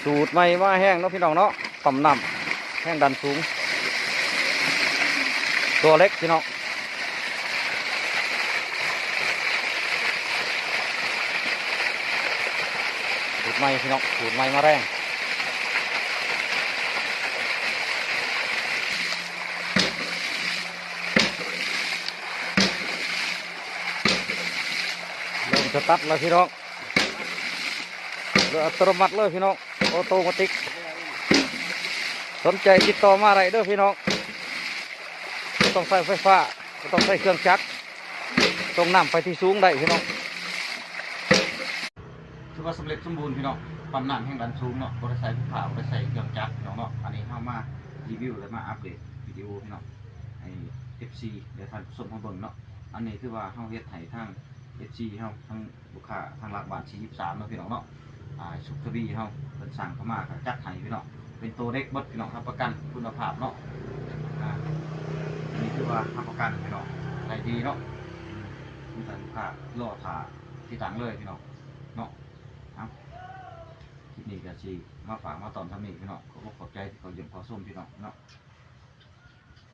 ສູດໃໝ່ມາແຮງເນາະພີ່ນ້ອງເນາະ, ປ້ຳນ້ຳແຮງດັນສູງ ຕົວເຫຼັກພີ່ນ້ອງ. ສູດໃໝ່ພີ່ນ້ອງ, ສູດໃໝ່ມາແຮງ. ເລີ່ມສະຕັດແລ້ວພີ່ນ້ອງ, ໂດຍອັດຕະໂນມັດເລີຍພີ່ນ້ອງ, ໂອໂຕມາຕິກ. ສົນໃຈຕິດຕໍ່ມາໄດ້ເດີພີ່ນ້ອງ, ບໍ່ຕ້ອງໃຊ້ໄຟຟ້າ, ບໍ່ຕ້ອງໃຊ້ເຄື່ອງຈັກ, ສົ່ງນ້ຳໄປທີ່ສູງໄດ້ພີ່ນ້ອງ. ຖືວ່າສຳເລັດສົມບູນພີ່ນ້ອງ, ປ້ຳນ້ຳແຮງດັນສູງເນາະ, ບໍ່ໄດ້ໃຊ້ໄຟຟ້າ, ບໍ່ໄດ້ໃຊ້ເຄື່ອງຈັກພີ່ນ້ອງເນາະ. ອັນນີ້ເຮົາມາຣີວິວ ແລະ ມາອັບເດດວິດີໂອພີ່ນ້ອງ ໃຫ້ເອັຟຊີ ແລະ ທ່ານຜູ້ຊົມເຮົາເບິ່ງເນາະ. ອັນນີ້ຖືວ່າເຮົາເຮັດໃຫ້ທາງເອັຟຊີເຮົາ ທາງລູກຄ້າທາງຫຼັກບ້ານສີ່ສິບສາມເນາະພີ່ນ້ອງເນາະ, ອ້າຍສຸກທະວີເຮົາ ເພິ່ນສັ່ງເຂົ້າມາກໍຈັດໃຫ້ພີ່ນ້ອງ, ເປັນໂຕເຫຼັກເບິດພີ່ນ້ອງ, ຮັບປະກັນຄຸນນະພາບເນາະ. ອາ ອັນນີ້ຖືວ່າຮັບປະກັນພີ່ນ້ອງ, ໃຊ້ດີເນາະ. ອືມ ມີແຕ່ລູກຄ້າລໍຖ້າຕິດຕັ້ງເລີຍພີ່ນ້ອງເນາະ. ເອົາ ຄລິບນີ້ກໍຊິມາຝາກມາຕ້ອນສ່ຳນີ້ພີ່ນ້ອງ, ຂໍຂອບໃຈທີ່ເຂົ້າຢ້ຽມເຂົ້າຊົມພີ່ນ້ອງເນາະ.